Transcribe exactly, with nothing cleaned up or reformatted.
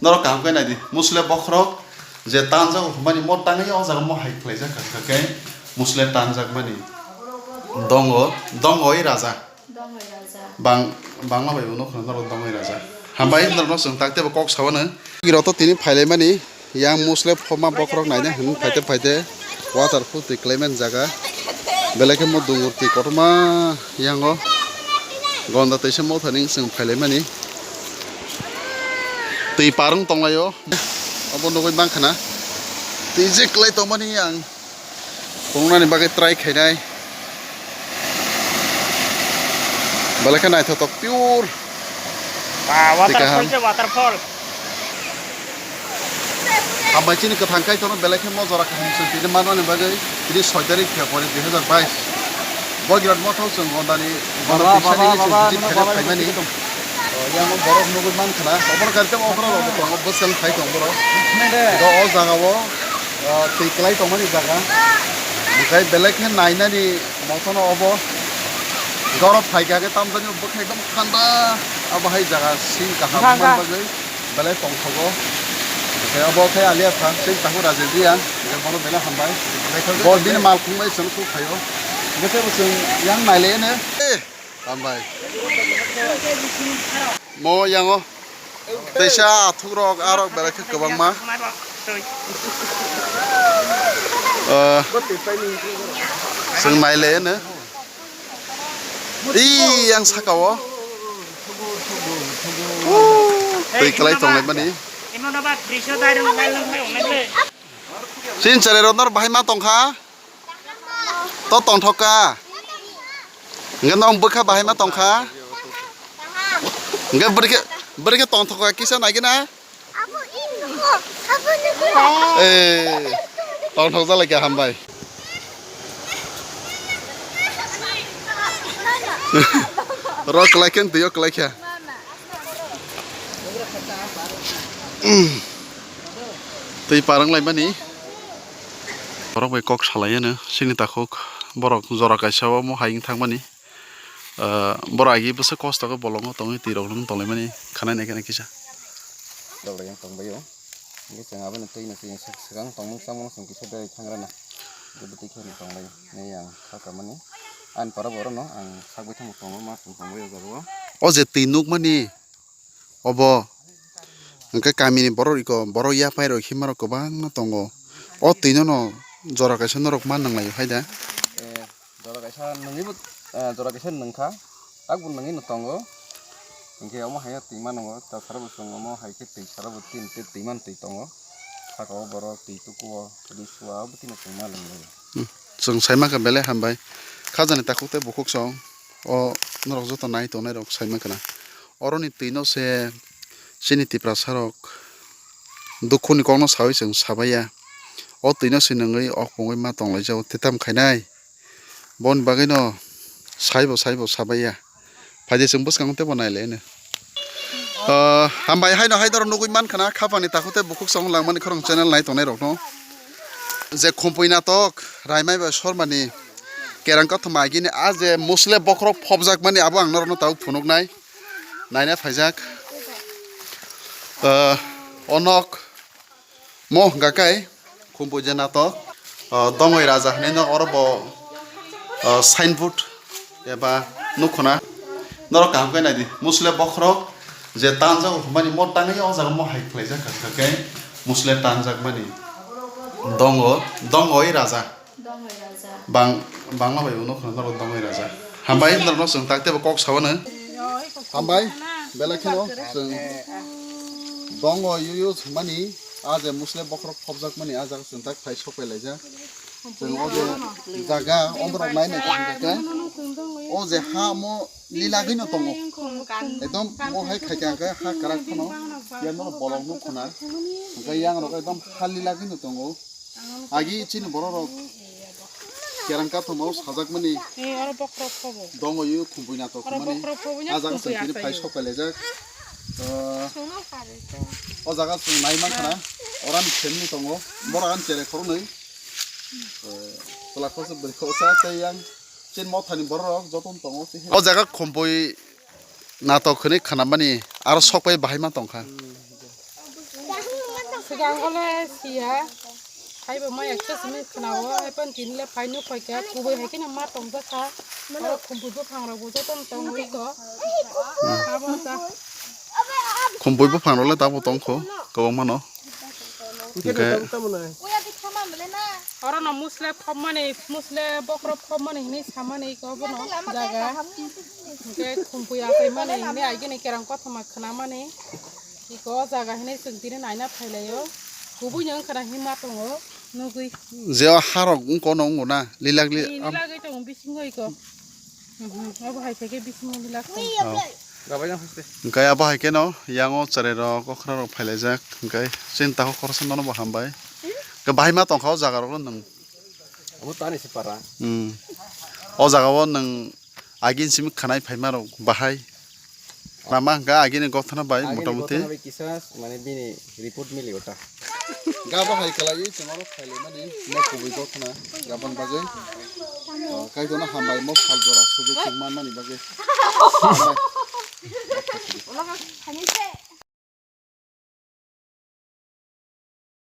Norok kaham khe nai di, Musle bokhorok je tanjago hwnmani mo tangwi o jaga mo hai khlaijak kha, kha khe Musle tanjakmani dongo, dongoi raja. Dongoi raja. Bang-, Bangla bai bo nukho norok dongoi raja. Hambai norokno chwng tak teibo kok sao no. Girok to tini phailaimani, yang Musle phoma bokhorok naina hwn phaite phaite waterfall twi kwlaimani jaga. Belai khe mo dungur twi kotorma yango. Gonda teisa motha ning chwng phailaimani. Twi parwng tonglaio. Obo nugwi mankha na. Twi je kwlai tongmani ang phunuknani bagwi try khainai. Belai khe naithotok pure. Ba, twi kaham. Waterfall se waterfall. Hambai chini kwthang Kaitorno belai khe mo jora kaham chwng tini manmani bagwi tini soi tarik February dui hazar bais. Boigrad mothao chwng Gondani, Gonda baba, twi sani baba, chwng baba, visit nungno khaina baba, phaimani. Yang borok nugwi mankha na, obono gari tamo okhrok rok tongo, bwswk phai tong borok. Nede. Do o jaga o, ah, twi kwlai tongmani jaga. Hwnkhe belai khe nainani motono obo. Borok phaikha khe tamjani bwkhak ekdom thanda, abo hai jaga sing kaham man bagwi belai tongthogo. Hwnkhe obo khe aliya pha, sing takhuk Rajen Reang, hwnkhe bono belai hambai. Bo bini malkhung bai chwng thuk phaio. Hwnkhe tebo chwng yang nailaiya ne. Hambai. Mo yango teisa athuk rok, arok belai khe kwbangma. Eh, chwng nailaiya no. I yang saka o. Twi kwlai tonglaimani. Chin chale rok nor bahai ma tongkha. To tongthok ka. Hwnkhe nong bwkha bahai ma tongkha. Hwnkhe bwrwi khe, bwrwi khe tongthok ka kisa naigwna. Eh, tongthok jalaikha hambai. Ro kwlaikhe twi o kwlaikha. Twi parwng laimani. Borok bai kok salai ano, chini takhuk borok jora kaisa o mo hai wng thangmani. Ah, borok agi bwswk kosto khe bolongo tongwi twi rok nung tonglaimani khanai nai khe kisa. Dol yang tong baio. Hingke chwng aboni twi no chwng swk-, swkang tongmung chamung chwng kisa berai thang rana. Hingke bwtwi khe no tong lai nai ang kha kamani. Ani para borok no ang sak bai thangma tongo ma chwng tong baio jaga o. O je twi nukmani. Obo hwnkhe kamini borok riko, borok yaphai rok himma rok kwbangma tongo. O twi no no jora kaisa norok ma nang lai o hai da. Eh, jora kaisa nungwi bo, eh, jora kaisa nungkha, tak bo nungwi no tongo. Hwnkhe omo hai twi ma nungo, ta sara bo chwng omo hai khe twi sara bo tin te twi man twi tongo. Saka o borok twi tuku o, twi sua o bwtwi no chwng ma nung lai o. Hmm. Chwng sai mankha belai hambai. Khajani takhuk tei bukhuk song. O norok joto nai tongnai rok sai mankha na. Oroni twi no se chini Tiprasa rok dukhu ni kok no sawi chwng sabaiya. O twi no se nungwi ok pungwi ma tong lai jago tei tam khainai. Boni bagwi no saibo saibo sabaiya. Phaidi chwng bwskango teibo nai lai no. Ah, hambai haino hai norok nugwi mankha na, khapangni takhuk tei bukhuk song langmani khorang channel nai tongnai rok no. Je khumpui natok, Raimai bai Sormani kerang kothoma agini a je musle bokhorok phobjakmani abo ang norokno tabuk phunuknai. Naina phaijak. Ah, onok. Mo hwnkha khe khumpui je natok, ah, Dongoi Raja hinwi no oro bo, ah, signboard eba nukhuna. Norok kaham khe nai di, musle bokhorok je tanjago hwnmani mo tangwi o jaga mo hai khlaijak kha, kha khe musle tanjakmani dongo, Dongoi Raja. Dongoi Raja. Bang-, Bangla bai uno khna norok Dongoi Raja. Hambai norokno chwng tak teibo kok sabano. Hambai, belai kheno chwng Dongoi Yuyu thwngmani, a je musle bokhorok phobjakmani, a jaga chwng tak phai sok pai laijak. Chwng o je jaga, o borok nai nai tongkha khe, o je ha mo lilagwi no tongo. Ekdom mo hai khai kha khe ha kwrak phano, ya no bolong nuk khna. Hwnkhe yang rok ekdom ha lilagwi no tongo. Agi chini borok rok kerang kathoma o sajakmani. Eh, oro bokhorok khobo. Dongoi o khumpui natok oro hwnmani. Bokhorok khobo nya. A jaga khumpui chwng tini asai phai o. Sok pai laijak. Eh, sono kare to. O jaga chwng nai mankha na. Oro ani family tongo. Borok ani cherai khoroknwi. Eh, chwla khoroksa bwrwi khoroksa tei yang chini mothani borok rok jotono tongo. O jaga khumpui natok hwnwi khnamani aro sok pai bahai ma tongkha. Hmm. Swkango le siya, haibo ma ekta simi khwnao, haiphano tini le phaino phaikha, kubui hai kheno ma tongjak kha. Oro khumpui buphang rok bo joto no tongwi ko. Abo ta. Khumpui buphang rok le tabuk tongkho, kwbangma no. Hwnkhe oro no musle phobmani, musle bokhorok phobmani hinwi samani ko bono jaga. Hwnkhe khumpui achaimani hinwi agini kerang kothoma khwnamani. Iko o jaga hinwi chwng tini naina phailaio. Kubui no wngkha na hinma tongo nugwi. Je o harok wngkha no wngo na, lilak li-, Ni lagwi tongo bisingo iko. Mhm, obo hai khe bisingo lilak tongo. Hwnkhe abo hai kheno yango cherai rok okra rok phailaijak, hwnkhe chini takhuk khoroksa nono bo hambai. Hwnkhe bahai ma tongkha o jaga rok no nwng. Abo tani se para. Hmm. O jaga o nwng agin simi khanai phaima rok bahai. Lama hwnkha agini gothana bai agini motamoti. Gothana bai kisa mane bini report mili ota. Gabo hai kalai chwngno khailai mani mo kubui gothana gabon bagwi. Ah, kaitorno hambai mo phal jora sujuk chwng man mani bagwi. Hambai.